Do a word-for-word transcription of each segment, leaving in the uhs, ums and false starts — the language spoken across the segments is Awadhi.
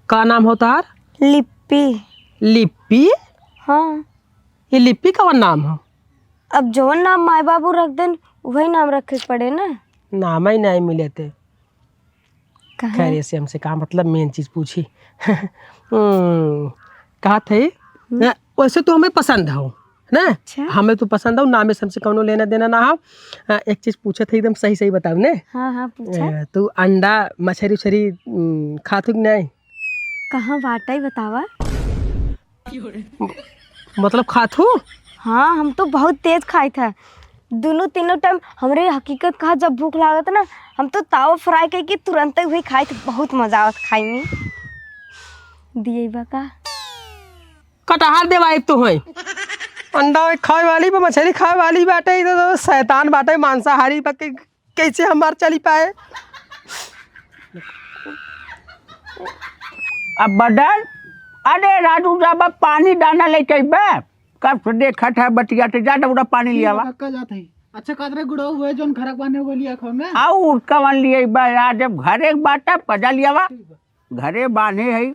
का नाम हो तार? लिप्पी। लिप्पी? हाँ। ये लिप्पी कवन नाम हो? अब जवन नाम माई बाबू रख देन, वही नाम रखे के पड़े ना। नाम ही नहीं मिले थे। कहाँ? खैर, ऐसे हमसे का मतलब, मेन चीज पूछी। हम्म, कहा थे? हम्म। ना, वैसे तो हमें पसंद हो, ना? अच्छा। हमें तो पसंद हो, नामे से हमसे कौनो लेना देना ना हो। आ, एक चीज पूछे थे, एकदम सही सही बताओ ने। हाँ, हाँ, पूछा। ए, तू अंडा, मछरी उछरी, हम्म, खातू कि नहीं? कहाँ बाटइ बतावा? मतलब खात हूँ? हाँ, हम तो बहुत तेज खाइत है। दुनों तीनों टाइम हमरे हकीकत कहा जब भूख लागत ना, हम तो तावा फ्राई कइके तुरंतइ वही खाइत, बहुत मजा आवत खाइ में। दिए बा का? कटहर देवाइब तो होई। अंडा खाए वाली बा, मछली खाए वाली बाटे, ई तो शैतान बाटे, मांसाहारी बा, के कैसे हमार चली पाए? अब बदल, अरे राजू, जा बा पानी दाना लेके अइबे। कब से देखत है बतिया, तो जा दौड़ा पानी ले आवा। पक्का जात है। अच्छा, कादरे गुड़ो हुए, जोन घर बाने हुए लिया खाओ ना। आउ, कवन लिए बा यार, जब घरे के बात है, पजा ले आवा। ठीक बा। घरे बांधे है,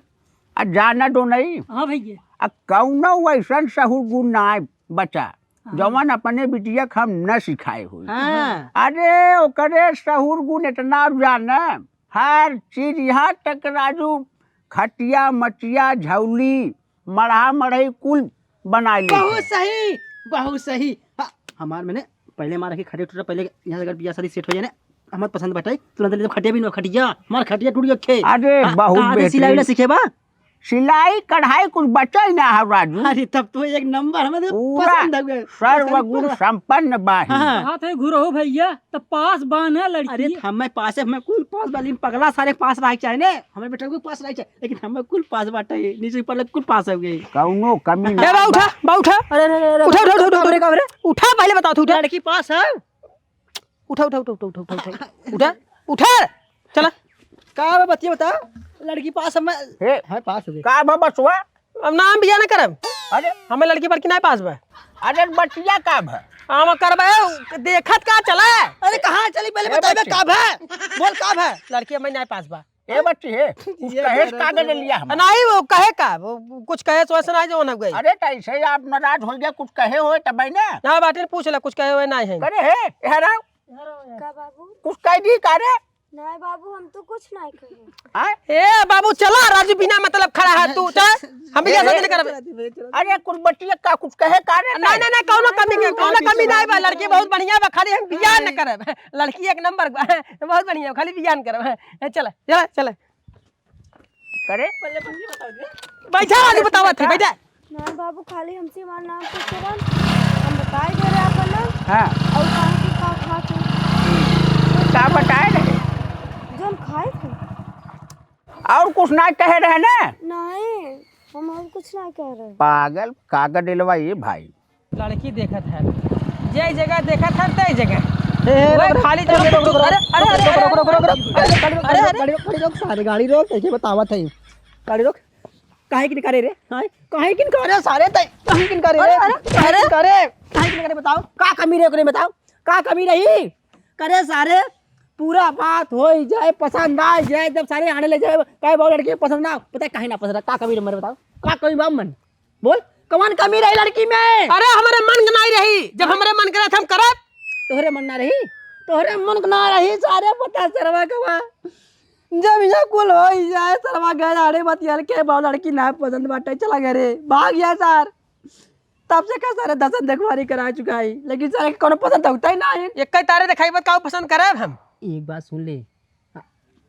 आ जाना दो नहीं। हाँ भैया। आ कौनो वैसन सहूर गुण ना आए बचा, हाँ। जवन अपने बिटिया के हम न सिखाए हुई। हाँ। अरे ओकरे सहूर गुण इतना जाने, हर चीज, यहाँ तक राजू, खटिया मटिया, झौली, मड़हा मड़ही कुल बनाए ले। बहुत सही, बहुत सही। हाँ, हमार मने पहले मार के खड़े उठ रहा, पहले यहाँ से अगर बिया शादी सेट हो जाए ना, हमार पसंद बटाई, तुरंत ले खटिया भी ना, खटिया, हमार खटिया टूट गया खे। अरे, आ, बहुत कहाँ से सिलाई बेहतरीन। उलाई सीखे बा? सिलाई कढ़ाई कुछ बचा ही ना है राजू। अरे, तब तो एक नंबर, हमें तो पूरा पसंद हो गए। सर्वगुण पसंद पूरा। संपन्न बा ही। हाँ। कहा थे घुरहु भैया, तो पास बा ना लड़की। अरे, हमें पास है, हमें कुल पास बा, लेकिन पगला सारे पास रहे चाहे ने, हमें बेटा को पास रहे चाहे, लेकिन हमें कुल पास बाटे, नीचे ऊपर लग कुल पास हो गए। कौनो कमी ए, ना बा, बा। उठा, बा, उठा। अरे, अरे, अरे, अरे, उठा, उठा, उठा, उठा, अरे, का रे? उठा, पहले बताओ, तू उठा। लड़की पास है? उठा, उठा, उठा, उठा, उठा, उठा, उठा। उठा, उठा। चला। का बा, बतिया बता। लड़की पास है, मैं हे। हाँ, पास हो गई। का बा बचवा? अब ना हम बियाह ना करब। अरे। हमें लड़की बड़की ना पास बा। अरे, बटिया का बा? हम करबे, देखत का चला। अरे, कहाँ चली, पहले ए, बताइबे बच्ची। का बा? बोल, का बा? लड़की हमें ना पास बा। ए बच्ची, हे, कुछ ये कहे कह रहे कागज थे। लिया हम। नहीं, वो कहे का, वो कुछ कहे तो ऐसा नहीं जो ना गई। अरे, तो ऐसे ही आप नाराज हो गया, कुछ कहे होए तब ना। ना, बाटे पूछ ले, कुछ कहे हुए नहीं है। अरे, हे, यहाँ रहो। का बाबू? कुछ कह दी का रे? नहीं बाबू, हम तो कुछ नहीं कहे। आय? ए बाबू, चला, राजू बिना मतलब खड़ा है तू, चल। हम भी ए, ऐसा ए, नहीं करब। अरे, कुछ बच्ची का कुछ कहे का रे? नहीं, नहीं, नहीं, कौनो कमी के, कौनो कमी नहीं बा, लड़की बहुत बढ़िया बा, खाली हम बियाह न करब। लड़की एक नंबर बा, बहुत बढ़िया, खाली बियाह न करब। ए, चला, चला, चला। करे? बैठा, राजू बतावत है, बैठा। नहीं बाबू, खाली हमसे हमार नाम पूछे रहन, हम बताई दे रहे आपन नाम। हाँ। और कहाँ की का खात है? का बताए रहे? जो हम खाए थे। और कुछ ना कहे रहे ना? नहीं, हम और कुछ ना कह रहे। पागल, कागज दिलवा ये भाई। लड़की देखत है, जे जगह देखत है, ते जगह। ए, ए, वह रुक, रुक, खाली रुक, जगह रुक, रुक, रुक, अरे, अरे, अरे, रुक, रुक, अरे, रुक, रुक, रुक, अरे, अरे, अरे, अरे, गाड़ी रोक, गाड़ी रोक, सारे गाड़ी रोक, कैसे बतावत है? गाड़ी रोक। काहे किन करे रे? हाँ? काहे किन करे सारे तै? काहे किन करे रे? अरे, अरे, काहे किन अरे। करे? काहे किन करे बताओ? का कमी रहे ओकरे बताओ? का कमी रही? करे सारे पूरा बात हो ही जाए, पसंद आ जाए, जब सारे आने ले जाए, कहे बहुत लड़की पसंद ना, पता है काहे ना पसंद है? का कमी रहे मेरे बताओ? का कमी बा मन? बोल, कौन कमी रही लड़की में? अरे हमरे मन के नाई रही, जब हमरे मन करे त हम करब। तोहरे मन ना रही? तोहरे मन के ना रही सारे पता सरवा के बा। जब यहाँ कुल हो ही जाए, सरवा गए आड़े बतियल के, बाबू लड़की ना पसंद बाटे, चला घरे, भाग गया सार। तब से का सारे दसन देखवारी करा चुका है, लेकिन सारे के कोनो पसंद होता ही ना है। एक ही तारे दिखाई बत का पसंद करब हम। एक बात सुन ले,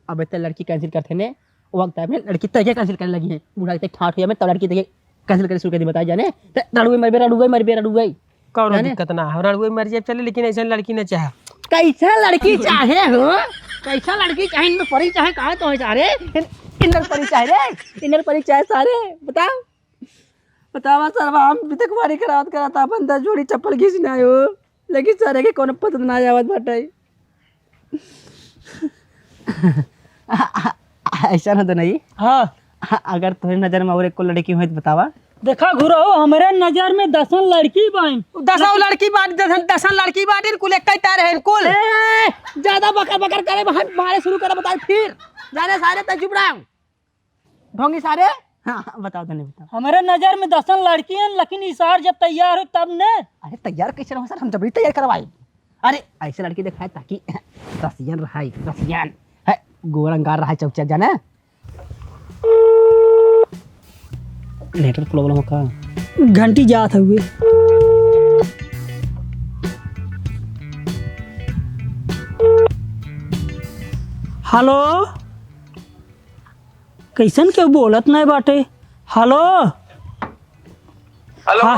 अब इतना लड़की कैंसिल करते ने, वक्त आए में लड़की तय के कैंसिल करे लगी है, बूढ़ा इतने ठाठ हुआ में तब लड़की तय के कैंसिल करे शुरू कर दी, बताई जाने, ते रड़ुए मरबे, रड़ुए मरबे, रड़ुए। कौनो जाने? दिक्कत ना हो, रड़ुए मर जाए चले, लेकिन ऐसे लड़की न चाहे। कैसा लड़की चाहे हो? कैसा लड़की चाहे? इनमें परी चाहे, कहाँ तो चाहे रे? इन-, इनमें परी चाहे रे? इनमें परी चाहे सारे, बताओ। बतावा सरवा, हम भी देखवारी करावत कराता अपन दस जोड़ी चप्पल घिस ना हो, लेकिन सारे के कोनो पसंद ना आवत बाटे। ऐसा ना तो नहीं। हाँ। अगर तोहरे नजर में और एक को लड़की होई तो बतावा। देखा घुरहु, हमरे नजर में दसन लड़की बाइन। दसौ लड़की बाटी, दसन, दसन लड़की बाटी, कुल एक ही तार है, कुल। ए, ज्यादा बकर बकर करे, हम मारे शुरू करे, बताई फिर। जाने सारे तै चुप रह। ढोंगी सारे। हाँ, हाँ, बताओ, धनी, बताओ। हमरे नजर में दसन लड़की हैं, लेकिन ई सार जब तैयार हो तब ने। अरे, तैयार कैसे रहो सर? हम जबरी तैयार करवाई। अरे, ऐसे लड़की दिखाए ताकि रसियन रहाई, रसियन। है, गोर अंगार रहाई, चौक चौक जाने। नेटवर्क प्रॉब्लम हो का? घंटी जात हुए। हेलो, कैसन केहू बोलत नहीं बाटे? हेलो। हेलो। हाँ,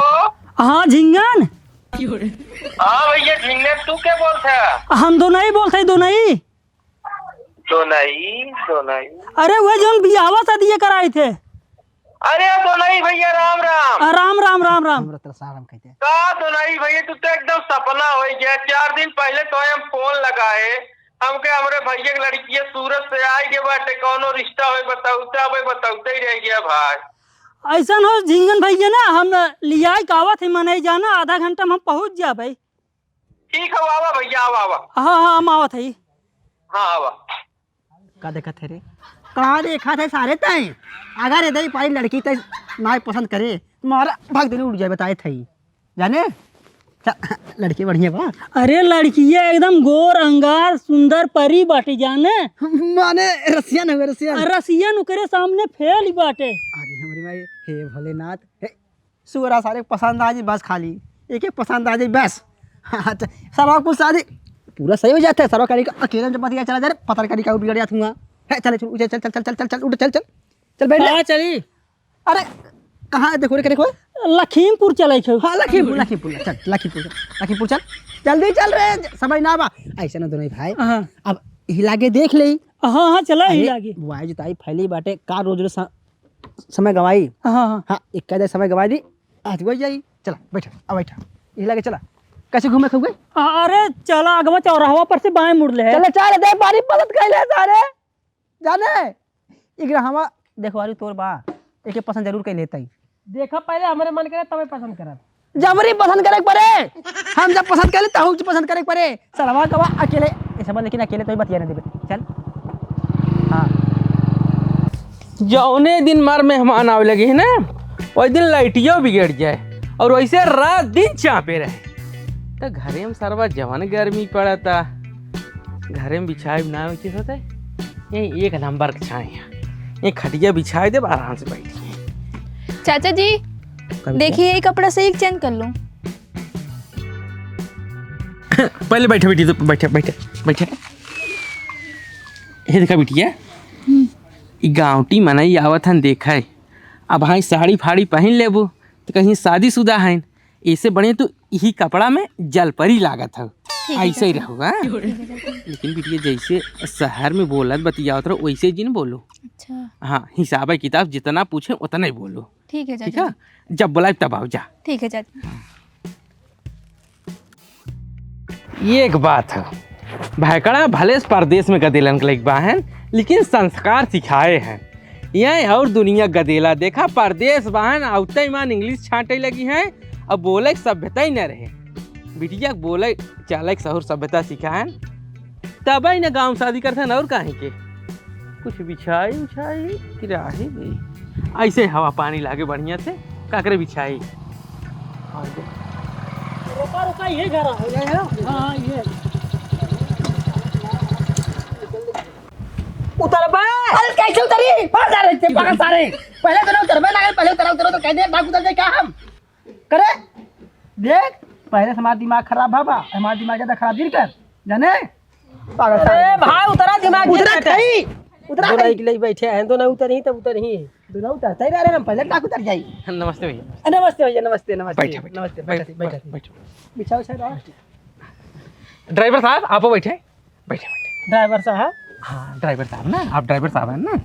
हाँ, झिंगन। हाँ भैया, झिंगन, तू के बोलत है? हम दोनई बोलत है, दोनई। दोनई, दोनई। अरे, वह जौन बियाहवा शादी कराए थे। अरे दोनई भैया, राम राम। आ, राम, राम, राम, राम। हमरा तरफ से राम कहते हैं। का दोनई भैया, तू तो एकदम सपना हो गया। चार दिन पहले तो हम फोन लगाए, हमके हमरे भैया के लड़किया सूरत से आए के बाटे, कौनो रिश्ता होए बतौता, भाई बतौते ही रह गया भाई। ऐसन हो झिंगन भैया ना, हम लियाई के आवत है मनई जाना, आधा घंटा में हम पहुँच जाबे। ठीक है, आवा भैया, आवा, आवा। हाँ, हाँ, हम आवत है। हाँ, आवा। का देखत है रे? कहाँ देखत है सारे तैं? अगर ये दई पाई लड़की तैं ना पसंद करे, तुम्हारा भाग देने उड़ जाए, बताए थे। जाने? च-, लड़की बढ़िया बा। अरे लड़किया एकदम गोर अंगार सुंदर परी बाटी जाने। माने रसियन हुए, रसियन। आ, रसियन ओकरे सामने फेल ही बाटे। अरे हमारी माई, हे भोलेनाथ, हे सुअरा सारे पसंद आ जाए बस, खाली एक एक पसंद आ जाए बस। हाँ, अच्छा, सरवा कुछ शादी पूरा सही हो जाता है। सरवा करी का अकेले में जब बतिया चला जा रे, पता करी का बिगड़ जात हुआ। है, चले, चल, चल, चल, उठ, चल, चल। चल बैठ ले। कहाँ चली? अरे, कहाँ है? देखो रे, देखो। लखीमपुर चले छो। हाँ, लखीमपुर, लखीमपुर, चल, लखीमपुर, लखीमपुर चल। जल्दी चल रे, समय ना बा। ऐसे ना दोनों भाई। हाँ। अब यही लागे देख ले। हाँ, हाँ, चला ही अरे, लागे। बुआई जुताई फैली बाटे, का रोज रोज सा-, समय गवाई। हाँ, हाँ। हाँ, एक दे समय गवाई दी, आज वही जाई। चला, बैठा, आ बैठा। यही लागे चला। कैसे घूमे खूबे? अरे, चला, अगवा चौराहा पर से बाएं मुड़ ले है। चले, चल, दे, पानी पसंद कैले सारे। जाने, इगरा हवा देखवारी तोर बा, एके पसंद जरूर कर लेता ही। देखा पहले हमरे मन करे तबे पसंद करब। जबरी पसंद करे के परे, हम जब पसंद करे तब पसंद करे के परे। सरवा गवा अकेले, ऐसा बा लेकिन अकेले तो ही बतिया नहीं देबे। चल। हाँ। जौने दिन मार मेहमान आवे लगे है ना, वही दिन लाइटियो बिगड़ जाए और वैसे रात दिन चापे रहे। तो घरे में सरवा जवन गर्मी पड़ता, घरे में बिछाए ना उचित होता है। यही एक नंबर के छाए हैं। ये खटिया बिछाए देब, आराम से बैठिए। चाचा जी, कविता? देखिए, ये कपड़ा सही चेंज कर लूं। पहले बैठे, बैठी, तो बैठे, बैठे, बैठे। ये देखा बिटिया, हम्म। ई गाँवटी मनई आवत हन, देखा है। अब हाँ, साड़ी फाड़ी पहन लेबू, तो कहीं शादीशुदा हैं। ऐसे बढ़िया तू यही कपड़ा में जलपरी लागत हौ। ठीक है, ऐसे ही चाचा। रहो, हाँ? ठीक है, चाचा। लेकिन बिटिया, जैसे शहर में बोलत बतियावत रहो, वैसे जिन बोलो। अच्छा। हाँ, हिसाब किताब जितना पूछे, उतना ही बोलो। ठीक है, ठीक चाचा है? जी। जब बुलाए, तब आओ, जा। ठीक है, चाचा जी। एक बात है, भैकड़ा भले से परदेश में गदेलन के लइक बाहन, लेकिन संस्कार सिखाए हैं। यह और दुनिया गदेला देखा, परदेश बाहन, आवते मान English छांटे लगी हैं, अब बोले के सभ्यता ही न रहे। बिटिया के बोले चाले के सहूर सभ्यता सिखाएन, तब ही न गाँव शादी करथन, और काहे के। कुछ बिछाई उछाई कि राही गई। ऐसे हवा पानी लागे बढ़िया से, काकरे बिछाई। रोका, रोका, ये घर है। ये है? हाँ, हाँ, ये। उतर बे। अरे, कैसे उतरी? भाग जा रहे थे, पागल सारे। पहले तो ना उतर बे, ना, पहले उतरा, उतरा तो कह दे, भाग उतर जाए क्या हम? करे? देख, पहले से हमारा दिमाग खराब बा, बा, हमारा दिमाग ज्यादा खराब नहीं कर, जाने? पागल सारे। अरे भाई, उतरा दिमाग उतरा के। खई, उतरा दोनों खई। एक ले बैठे हैं, दोनों उतर ही तब उतर ही। दोनों उतरते ही रह रहे, हम पहले टाक उतर जाई। नमस्ते भैया। नमस्ते भैया, नमस्ते, नमस्ते, बैठे, बैठे, नमस्ते, बैठे, बैठे, बैठे। बैठे। बिछाओ, सर, आओ। ड्राइवर साहब, आप बैठे, बैठे, बैठे। ड्राइवर साहब? हाँ, ड्राइवर साहब ना, आप ड्राइवर साहब हैं ना?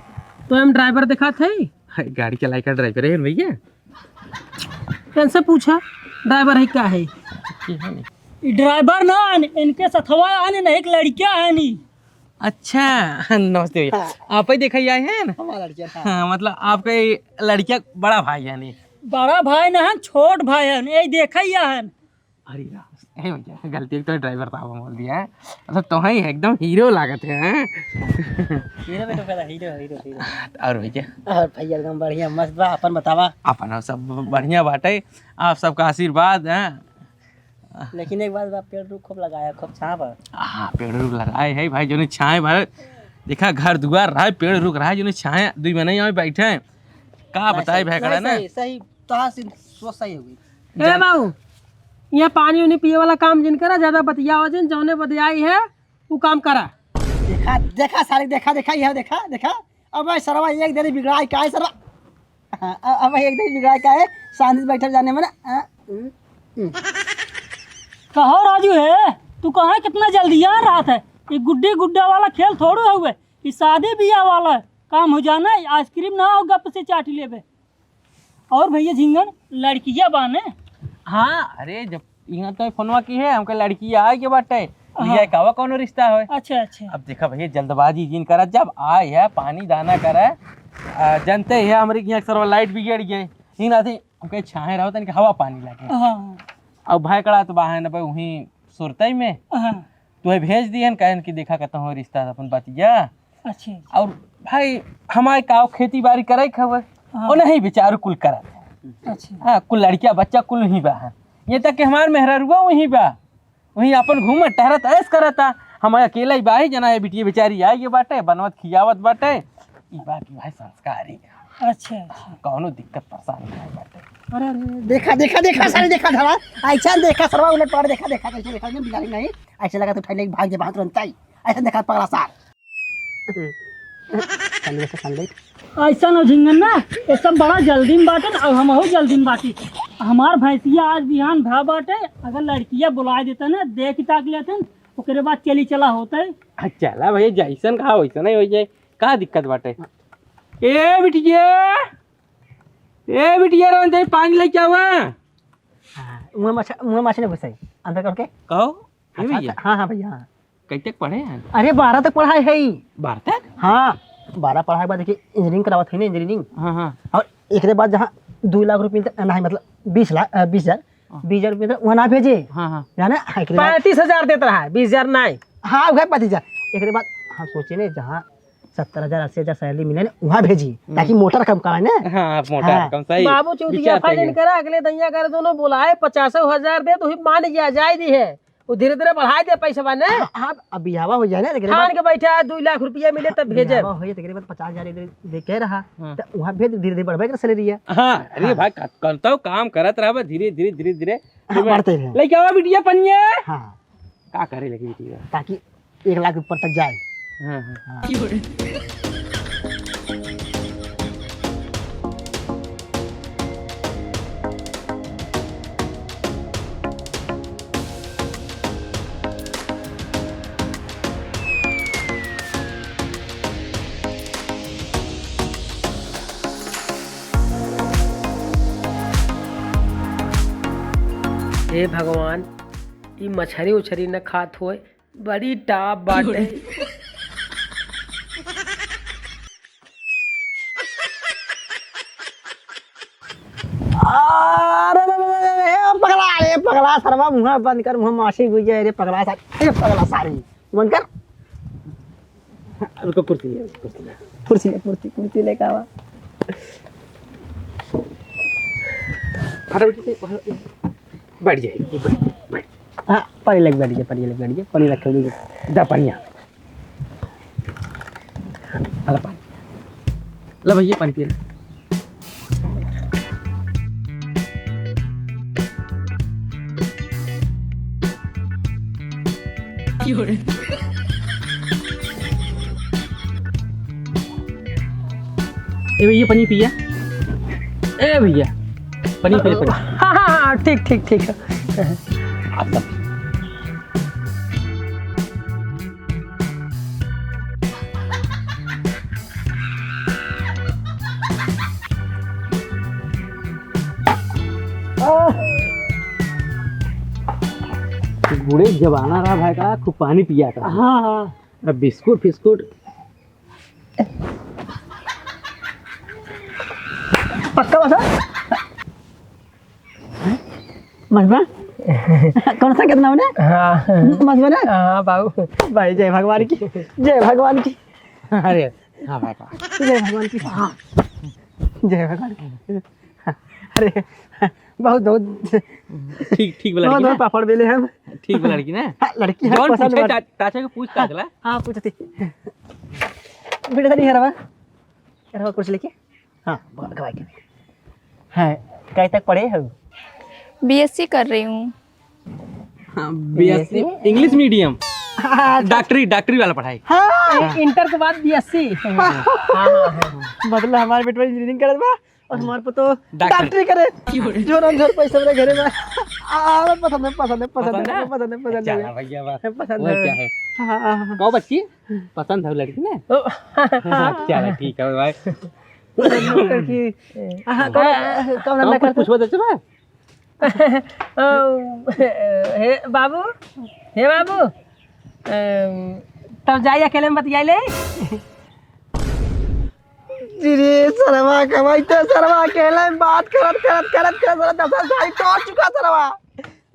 तो हम ड्राइवर दिखा थे। गाड़ी चलाए का ड्राइवर है भैया। इनसे पूछा, ड्राइवर है क्या है? ये है नहीं। ई ड्राइवर ना आन, इनके सथवा आन, नहीं एक लड़किया है नी। अच्छा, नमस्ते भैया। हाँ। आप ही देखा ही आए हैं ना? हमारा लड़किया, हाँ। हाँ, मतलब आपका ये लड़किया बड़ा भाई है नी? बड़ा भाई ना है, छोट भाई है, ये देखा ही आए हैं। अरे राम, ए भैया, गलती से तो ड्राइवर साहब बोल दिया है। मतलब, तो ही एकदम हीरो लागत है, हैं? हीरो में तो पैदा, हीरो, हीरो, हीरो। और भैया? और भैया एकदम बढ़िया, मस्त बा, अपन बतावा। अपन सब बढ़िया बाटे, आप सबका आशीर्वाद है। लेकिन एक बात बा, पेड़ रुख खूब लगाया, खूब छाँह बा। हाँ, पेड़ रुख लगाए है भाई, जोने छाँह बा। देखा, घर दुआर रहा, पेड़ रुख रहा, जोने छाँह दुई मनई आवे बैठे हैं। का बताई भाई, खड़ा ना? सही, सही, तोहार सोच सही हो गई। ए बाबू, यहाँ पानी उनी पिए वाला काम जिन करा, ज्यादा बतियावा जिन, जौने बतियाई है, वो काम करा। देखा, देखा सारे, देखा, देखा, यह देखा, देखा। अब भाई सरवा एक दिन बिगड़ा है, का है सरवा? हाँ, अ-, अब एक दिन बिगड़ा है, का है? शांति से बैठे जाने में ना, हाँ, हम्म, हम्म। कहो राजू है, तू कहाँ कितना जल्दी आ रहा था? ये गुड्डी गुड्डा वाला खेल थोड़ो है, ये शादी ब्याह वाला काम हो जाना, आइसक्रीम ना हो, गप से चाटी लेबे। और भैया झिंगन, लड़किया बाने? हाँ, अरे, जब यहाँ तो फोनवा की है, हमके लड़किया आए के बाटे, हाँ। ये कावा कौनो रिश्ता होए? अच्छा, अच्छा। अब देखा भैया, जल्दबाजी जिन करा, जब आए है, पानी दाना करे, आ, जानते हैं, हमरे यहाँ सरवा लाइट बिगड़ गई, ही ना थी, हमके छाहे रहो, तनिक हवा पानी लागे। हाँ। अब भाई कड़ा तो बाहर न भाई, वहीं सुरतई में। हाँ। तुहे भेज दिहन, कहन कि देखा कहता हूँ रिश्ता अपन बतिया। अच्छा, अच्छा। और भाई, हमारे का खेती बाड़ी करे के हवे, हाँ। और नहीं बेचारू कुल करत है। अच्छा। हाँ, कुल लड़किया बच्चा कुल ही बा है। ये तक कि हमार मेहरारुआ वहीं बा, वहीं अपन घूमत टहरत ऐश करता। हम अकेला ही बा ही जना, ये बिटिया बेचारी आई ये बाटे, बनवत खियावत बाटे। ई बा कि भाई संस्कारी। अच्छा, अच्छा। कौनो दिक्कत परेशानी नहीं बाटे। अरे, अरे, देखा, देखा, देखा, सारे देखा धरा। ऐसा देखा सरवा उलट पलट देखा, देखा, कैसे देखा, बिगाड़ी नहीं। ऐसे लगा तो उठा ले भाग जे बाहर तुरंत आई। ऐसा देखा पगला सार। संदेश, संदेश। ऐसा न झिंगन ना, ये सब बड़ा जल्दी में बाटे न, और हमहू जल्दी में बाटी। हमार भैंसिया आज बिहान भा बाटे, अगर लड़किया बुलाए देते ना, देख ताक लेते न, ओकरे बाद चली चला होते। हाँ, चला भैया, जैसन कहा वैसन ही हो जाए, का दिक्कत बाटे? ए बिटिया, ए बिटिया, रवन दे पानी लेके आवा। हाँ, मुँह माछा, मुँह माछा नहीं घुसाई, अंदर करके। कहो, ए अच्छा, भैया। अच्छा, हाँ, हाँ भैया, हाँ। कई तक पढ़े हैं? अरे, बारह तक पढ़ाई है। बारह तक? हाँ, बारह पढ़ाई के बाद देखिए, इंजीनियरिंग करावत है ना, इंजीनियरिंग। हाँ, हाँ। और एकरे बाद जहाँ दो लाख रुपये मिलते, नहीं, मतलब, बीस लाख, अ, बीस हजार, हाँ। बीस हजार रुपये मिलते, वहाँ ना भेजे। हाँ, हाँ। जाने, हाँ, एकरे बाद पैंतीस हजार देत रहा है, बीस हजार नहीं। हाँ, वह पैंतीस हजार। एकरे बाद हम सोचे ने, जहाँ सत्तर हजार, अस्सी हजार सैलरी मिले ना, वहाँ भेजी, हम्म। ताकि मोटा रकम का है ना। हाँ, मोटा हाँ। रकम, सही। बाबू चौथिया विचार सही फाइनल है। करा, अगले दैया करे दोनों बुलाए, पचासो हजार दे, तो ही मान गया, जाए दी है। वो धीरे धीरे बढ़ाए दे पैसा बा ने। हाँ, हाँ, अब बियाहवा हो जाए ना, एकरे ठान बाद के बैठा, दो लाख रुपया मिले तब भेजे। बियाहवा हो जाए, एकरे बाद पचास हजार दे, दे के रहा, हाँ। तो वहाँ भेज, धीरे धीरे बढ़बे कर सैलरी है। हाँ, अरे हाँ। भाई, क-, करता हूँ, काम करत रहबे, धीरे धीरे, धीरे धीरे। हाँ, बढ़ते रहे। लेके आवा बिटिया पनिया। हाँ। का करे लगी बिटिया? ताकि एक लाख ऊपर तक जाए। हाँ, हाँ। हाँ। हे भगवान, ई मछरी उछरी न खात होए, बड़ी टाप बाटे। अरे रे रे रे रे, ए पगला, ए पगला, सरवा मुँह बंद कर, मुँह मासी बुझ जाए रे पगला सार, ए पगला सारी, बंद कर। रुको, कुर्सी ले, कुर्सी ले। कुर्सी ले, कुर्सी, कुर्सी लेके आवा। फटाफट से, बैठ जाए, बैठ, बैठ। हाँ, पानी लेके बैठ गया, पानी लेके बैठ गया, पानी रखे हुए। दा पानी आ। हाँ, ला पानी। ला भैया, पानी पी ले। ए भैया, पानी पिया। ए भैया, पानी पी ले, पानी। हाँ, हाँ, हाँ, ठीक, ठीक, ठीक है। आप सब। बूढ़े जमाना रहा भाई का, खूब पानी पिया का। हाँ, हाँ। अब बिस्कुट फिस्कुट। पक्का बता? मजमा? कौन सा कितना होने? हाँ। मस्त बना? हाँ बाबू। भाई, जय भगवान की, जय भगवान की। अरे, हाँ भाई, हाँ। जय भगवान की, हाँ। जय भगवान की। अरे, बहुत, बहुत ठीक, ठीक बा बहुत, लड़की बहुत ना? पापड़ बेले हम। ठीक बा लड़की ना? हाँ, लड़की है, जौन पसंद पूछे बा। चा-, चाचा के पूछ हाँ, काटला। हाँ, पूछती। बेटा, नहीं हरवा। हरवा कुछ लेके? हाँ, बहुत गवाही के। हाँ, कहीं तक पढ़े हो? बीएससी कर रही हूँ। हाँ, बीएससी? बीएससी? इंग्लिश मीडियम। हाँ, डॉक्टरी, डॉक्टरी वाला पढ़ाई। हाँ, हाँ। इंटर के बाद बीएससी। हाँ, हाँ, हाँ। मतलब हमारे बेटवा इंजीनियरिंग करत बा और हमारे को तो डॉक्टर। डॉक्टरी करे। जोरन जोर पैसा मेरे घरे में। आ, आ, पसंद है, पसंद है, पसंद पसंद है, है? पसंद है, पसंद है। चला भैया, बस। पसंद और है। क्या है? हाँ, हाँ, हाँ। कहो बच्ची, पसंद है लड़की ना? ओ। हाँ, चला ठीक है भाई। लड़की, हाँ, कौन, हाँ, कौन कौन धंधा कुछ करता? पूछबो तो चला। ओ, हे बाबू, हे बाबू, अम, तब जाई अकेले में बतियाई ले। जी रे, सरवा कमाई तो सरवा अकेले में बात करत, करत, करत, करत, सरवा दसन साल तोड़ चुका सरवा।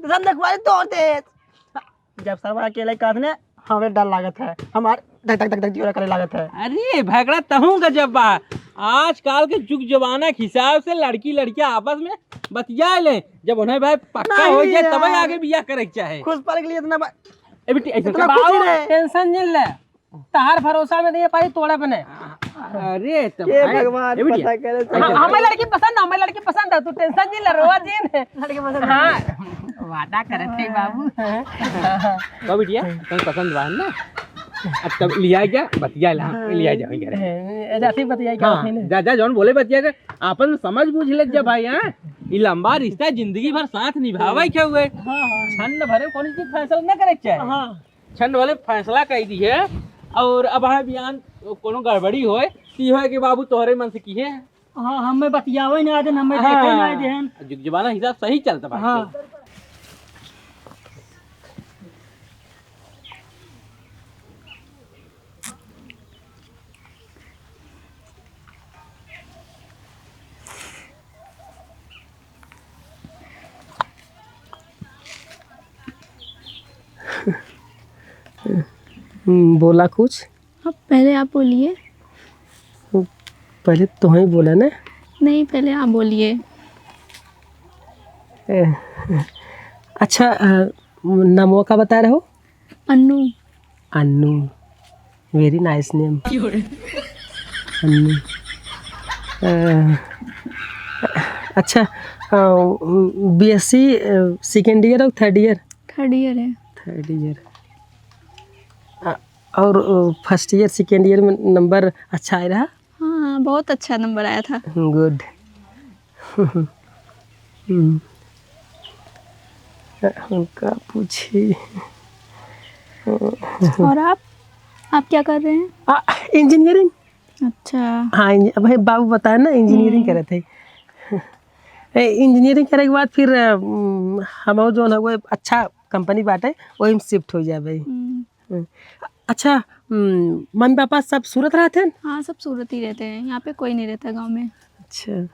दसन देखवाई तोड़ दे। जब सरवा अकेले कहत ने, हमें डर लागत है। हमार धक, धक, धक, धक, जियरा करे लागत है। अरे, भगड़ा तहूँ गजब बा। आजकल के जुग जमाना के हिसाब से लड़की, लड़किया आपस में बतिया ले। जब उन्हें भाई पक्का नहीं हो जाए, तबे यार। आगे बियाह करे के चाहे। खुश पल के लिए इतना बा-, ए बेटी, ऐसे इतना कर। खुशी बाबू, रहे। टेंशन नहीं ले। तहार भरोसा में नहीं पाई तोड़े बने। अरे, तो ए भाई, भगवान, ए बेटी, पता करे, हाँ, पता हमें करे। लड़की पसंद है, हमें लड़की पसंद है, तू टेंशन नहीं ले, रोवा जिन। लड़की पसंद है। हाँ, वादा करत है बाबू। तो बिटिया, तुम पसंद बा ना? अब तब लिया गया, बतिया ला, हाँ। लिया जाओ घर। ए, जाती बतिया क्या हाँ, होती ना? जा, जा, जौन बोले बतिया के, आपन में समझ बूझ ले जा भाई, हाँ? ई लंबा रिश्ता जिंदगी भर साथ निभावे के हुए। हाँ, हाँ। छन्न भरे कौन चीज फैसला न करे के चाहे। हाँ। छन्न भरे फैसला कर दी है, और अब हाँ बियान कोनो गड़बड़ी होए, तो ये है कि बाबू तोहरे मन से की है। हाँ, हमें बतियावे ना देन, हमें देखे ना देन। जुग जमाना हिसाब सही चलता बात हाँ। तो। हम्म, बोला कुछ? अब पहले आप बोलिए। पहले तोहई बोला ना। नहीं, पहले आप बोलिए। ए, अच्छा, अ, नामवा का बता रहे हो? अन्नू। अन्नू, very nice name। अन्नू। अ, अच्छा, अ, बीएससी, अ, second year और third year? Third year है। Third year। अ, और, अ, first year, second year में number अच्छा आए रहा? हाँ, बहुत अच्छा number आया था। Good। हम्म। हम का पूछी? और आप, आप क्या कर रहे हैं? आ, engineering। अच्छा। हाँ, इंज-, अब है बाबू बताए ना, engineering हम्म। करत है। ए, engineering करे के बाद फिर, अम, हम जौन है वो अच्छा company बाटे, वही में shift हो जाबे। हम्म। हम्म। अच्छा, हम्म, मम्मी पापा सब सूरत रहते हैं? हाँ, सब सूरत ही रहते हैं, यहाँ पे कोई नहीं रहता गाँव में। अच्छा।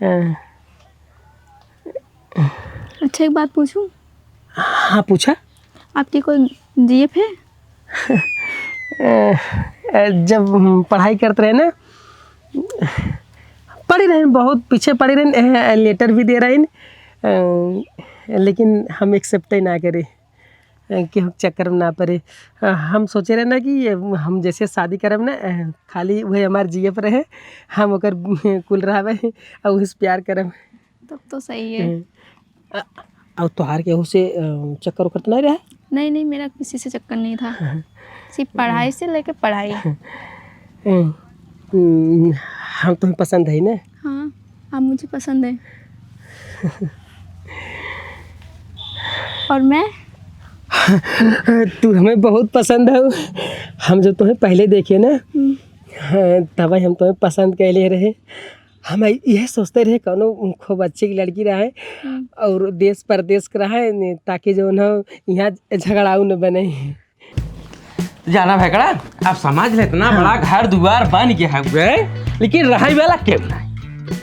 हाँ। अच्छा, एक बात पूछूं? हाँ, पूछा। आपकी कोई जीएफ है? अ, अ, जब हम पढ़ाई करत रहे ना, पढ़ी रहे, बहुत पीछे पढ़ी रहे, अ, letter भी दे रहे, अ, लेकिन हम accept ही ना करे। अ, केहू के चक्कर में ना पड़े। अ, हम सोचे रहे ना कि ये हम जैसे शादी करब ना, अ, खाली वही हमार जीएफ रहे, हम ओकर कुल रहबे और उसे प्यार करब। तब तो सही है। हम्म। अ, और तोहार केहू से, अ, चक्कर उक्कर तो नहीं रहा? नहीं, नहीं, मेरा किसी से चक्कर नहीं था। हाँ। सिर्फ पढ़ाई से लेके पढ़ाई। हम्म। हम्म, हम तुम्हें पसंद है ना? हाँ, आप मुझे पसंद है। और मैं? तू हमें बहुत पसंद है। हम जब तुम्हें पहले देखे ना, हम्म। हाँ, तब हम तुम्हें पसंद कैले रहे। हम यह सोचते रहे कौनो खूब अच्छी लड़की रहे हम्म। और देश परदेश के रहे, ताकि जो ना यहाँ झगड़ाऊ न बने। जाना भैकड़ा, अब समझ ले, इतना हाँ। बड़ा घर दुआर बन गया है, लेकिन रहे वाला केहू नहीं।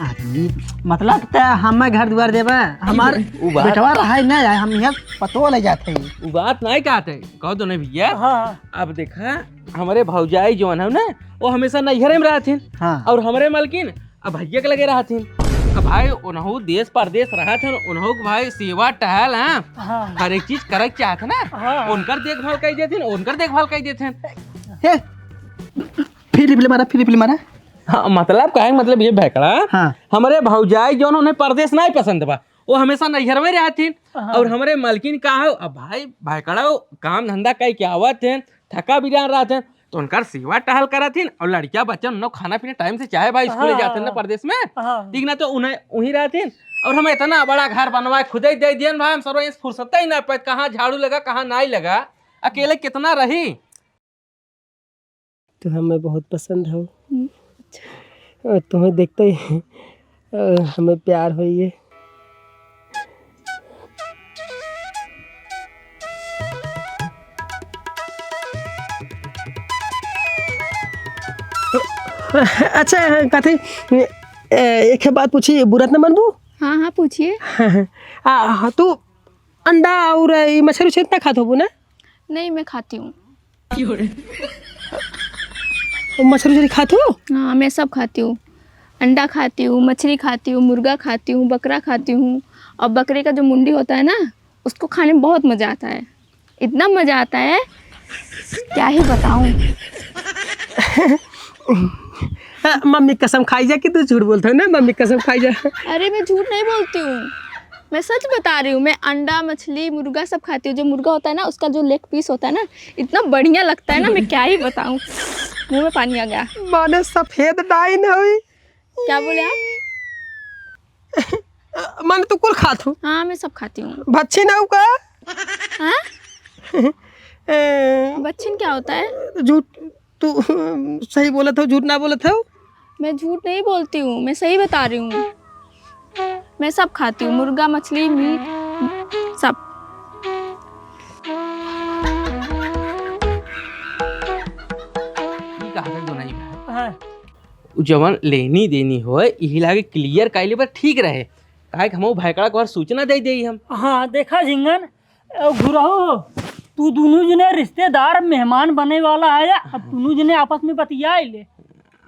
आदमी मतलब त हमें घर दुआर देबा, हमार उ बात बेटवा रहा है ना, हम यहाँ पतो ले जाते हैं। उ बात नहीं कहते, कह दो ना भैया। हाँ, हाँ। अब देखा, हमरे भौजाई जौन है ना, वो हमेशा नैहरे में रहथिन। हाँ। और हमरे मलकिन अब भैया के लगे रहथिन। अब भाई उनहु देश परदेश रहथिन, उनहु के भाई सेवा टहल, हाँ, हाँ। हर एक चीज करे के चाहत ना, हाँ। उनकर देखभाल कर देथिन, उनकर देखभाल कर देथिन। हे, फिर रिप्ले मारा, फिर रिप्ले मारा। हाँ, मतलब का है, मतलब ये भैकड़ा, हाँ। हमरे भौजाई जौन उन्हें परदेश नहीं पसंद बा, वो हमेशा नैहर में रहथिन। हाँ। और हमरे मलकिन का हो, अब भाई भैकड़ा काम धंधा कई के आवत हैं, थका बिरान रहत हैं, तो उनकर सेवा टहल करत हिन, और लड़किया बच्चन उन्हों खाना पीना टाइम से चाहे भाई स्कूल हाँ, जाते हैं ना हाँ। परदेश में, हाँ। ठीक ना, तो उन्हें वहीं रहत हिन। और हमें इतना बड़ा घर बनवाए खुदे दे दियन भाई, हम सरो इस फुर्सत ही ना पाए, कहाँ झाड़ू लगा, कहाँ नहीं लगा, अकेले कितना रही। तू हमें बहुत पसंद हो। हम्म, अच्छा। और तुम्हें देखते ही, अ, हमें प्यार होइए। अच्छा, कथी, ए, एक बात पूछी, बुरा त न मनबू? हाँ, हाँ, पूछिए। आ, हाँ, तू अंडा और ई मछरी उछरी ना खात होबू ना? नहीं, मैं खाती हूँ। मछरी उछरी खात हो? हाँ, मैं सब खाती हूँ। अंडा खाती हूँ, मछली खाती हूँ, मुर्गा खाती हूँ, बकरा खाती हूँ। और बकरे का जो मुंडी होता है ना, उसको खाने में बहुत मज़ा आता है, इतना मज़ा आता है, क्या ही बताऊँ। हाँ, मम्मी कसम खाई जा कि तू झूठ बोलत हो ना, मम्मी कसम खाई जा। अरे, मैं झूठ नहीं बोलती हूँ, मैं सच बता रही हूँ। मैं अंडा, मछली, मुर्गा सब खाती हूँ। जो मुर्गा होता है ना, उसका जो लेग पीस होता है ना, इतना बढ़िया लगता है ना, मैं क्या ही बताऊँ। मुँह में पानी आ गया। माने सफेद डाइन हवी। क्या बोले आप? माने तू कुल खात हो? हाँ, मैं सब खाती हूँ। भच्छी ना का? हाँ? ए, बच्चन क्या होता है? झूठ, तू सही बोलत हो, झूठ ना बोलत हो? मैं झूठ नहीं बोलती हूँ, मैं सही बता रही हूँ। मैं सब खाती हूँ, मुर्गा, मछली, मीट, सब। ई कहा था दोनों ही भाई? हाँ। उ जवन लेनी देनी होए, इही लागे क्लियर कइले पर ठीक रहे, काहे कि हमहू भैकड़ा को हर सूचना दे देई हम। हाँ, देखा झिंगन, ए, घुरहु, तू दुनू जने रिश्तेदार मेहमान बने वाला है, अब दुनू जने आपस में बतियाइ ले।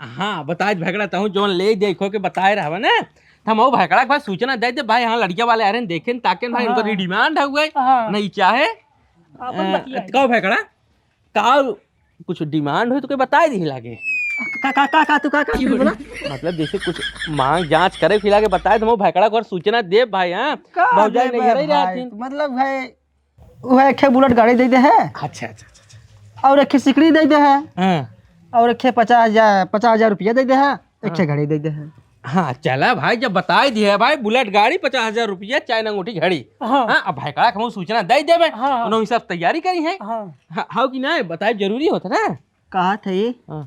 हाँ, बताए भैकड़ा, तहूँ जवन ले देखो के बताए रहबा ना, त हमहू भैकड़ा के भाई सूचना दे दे भाई, हाँ, लड़किया वाले आ रहे हैं, देखें ताकें भाई, हाँ। उनकर डिमांड है हुए, हाँ। नहीं चाहे। आपन अ, बतियाइ ले। कहो भैकड़ा, का कुछ डिमांड होई तो कोई बताए दिही लागे। का, का, का, का, तू का, का, तू बोला? मतलब जैसे कुछ मांग जांच करे के लागे बताए तो हम भैकड़ा को सूचना देब भाई, हाँ? का भौजाई देबे नहीं रही भाई? रहती। मतलब भाई, वह एक ठे बुलेट गाड़ी दे दे है। अच्छा, अच्छा, अच्छा, अच्छा। और एक ठे सिकड़ी दे दे है। हाँ। और एक ठे पचास हजार, पचास हजार रुपया दे दे है। एक ठे हाँ। घड़ी दे दे है। हाँ, चला भाई, जब बताई दिया है भाई, बुलेट गाड़ी, पचास हजार रुपया, चैन अंगूठी, घड़ी। हाँ। हाँ, अब भैकड़ा के हमहू सूचना दे देबे, हाँ, हाँ। उन्होंने सब तैयारी करी है। हाँ। हाँ, हाँ कि नहीं, बताए जरूरी होता ना। कहा थे हाँ।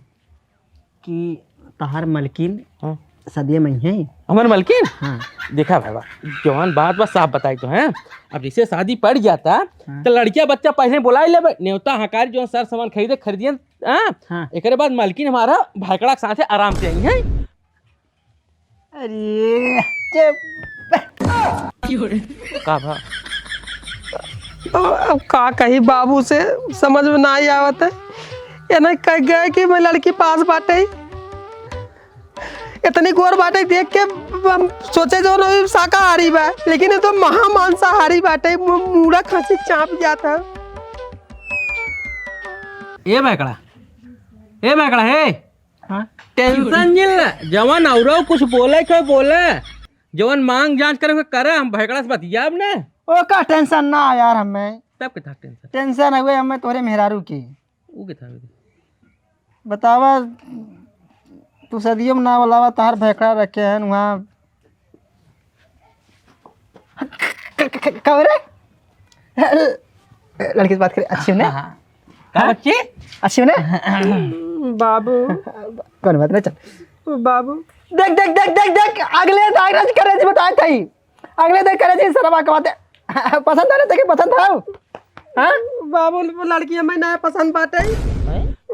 कि तहार मलकिन हाँ। सदिये में है। हमार मलकिन? हाँ। देखा भाई, जवान बात बस साफ बताई तो हैं। अब जैसे शादी पड़ जाता, हाँ। तो लड़किया बच्चा पहले बुलाई लेबे, नेवता हकारी जो सर सामान खरीदे, खरीदियन, हाँ? हाँ। एकरे बाद मलकिन हमारा भैकड़ा के साथे आराम से आई है। अरे, चुप। का भा? अब, अब का कही बाबू से, समझ में नाहीं आवत है। ये नहीं कह गए कि मैं लड़की पास बाटे, इतनी गोर बाटे देख के हम सोचे जो ना शाकाहारी बा, लेकिन ये तो महामांसाहारी बाटे, मु-, मूड़ा खांसी चाप जाता। ए भैकड़ा, ए भैकड़ा, हे। हाँ? टेंशन जिन ले, जवन औरो कुछ बोले के बोले, जवन मांग जांच करे के करे, हम भैकड़ा से बतियाब ने। ओका टेंशन ना यार, हमें तब के था टेंशन? टेंशन हुए हमें तोरे मेहरारू की। ऊ के था? बतावा, तू सदियों में ना बोलावा, तहार भैकड़ा रखे हैं वहाँ। क-, क-, क-, का हो रे? लड़की से बात करे, अच्छी हो ना? हाँ, हाँ। का हाँ? बच्ची? अच्छी हो ना? बाबू। कौन बात ना, चल। बाबू। देख, देख, देख, देख, देख, अगले दायरा से करे जी बताए थे। अगले दिन करे जी सरवा के बात। पसंद है ना, देखे पसंद है? हाँ? बाबू, वो लड़की हमें ना पसंद बाटे। हैं?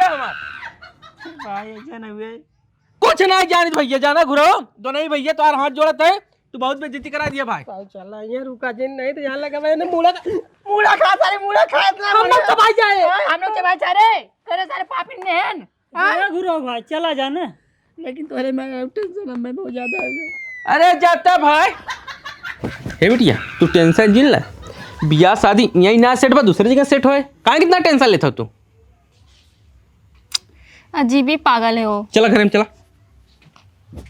क्या हमार? भाई, ऐसा ना हुए। कुछ ना जानित भैया, जाना घुराओ। दोनों ही भैया तोहार हाथ जोड़त है, तू बहुत बेइज्जती करा दिया भाई। भाई, चला, ये रुका जिन, नहीं तो यहाँ लगा मैंने मूड़ा खा, मूड़ा खा, सारे मूड़ा खा, इतना हम लोग बढ़िया। चबाई जाए। हम लोग चबाई जा रे, करे सारे पापी नेहन। हाँ? जाना घुराओ भाई, चला जाना। लेकिन तोरे में टेंशन हमें बहुत ज्यादा है। अरे जाता भाई। हे बिटिया, तू टेंशन जिन ला। बियाह शादी यहीं ना सेट बा, दूसरे जगह सेट होए। काहे कितना टेंशन लेता तू? अजीब ही पागल है वो। चला घर में चला।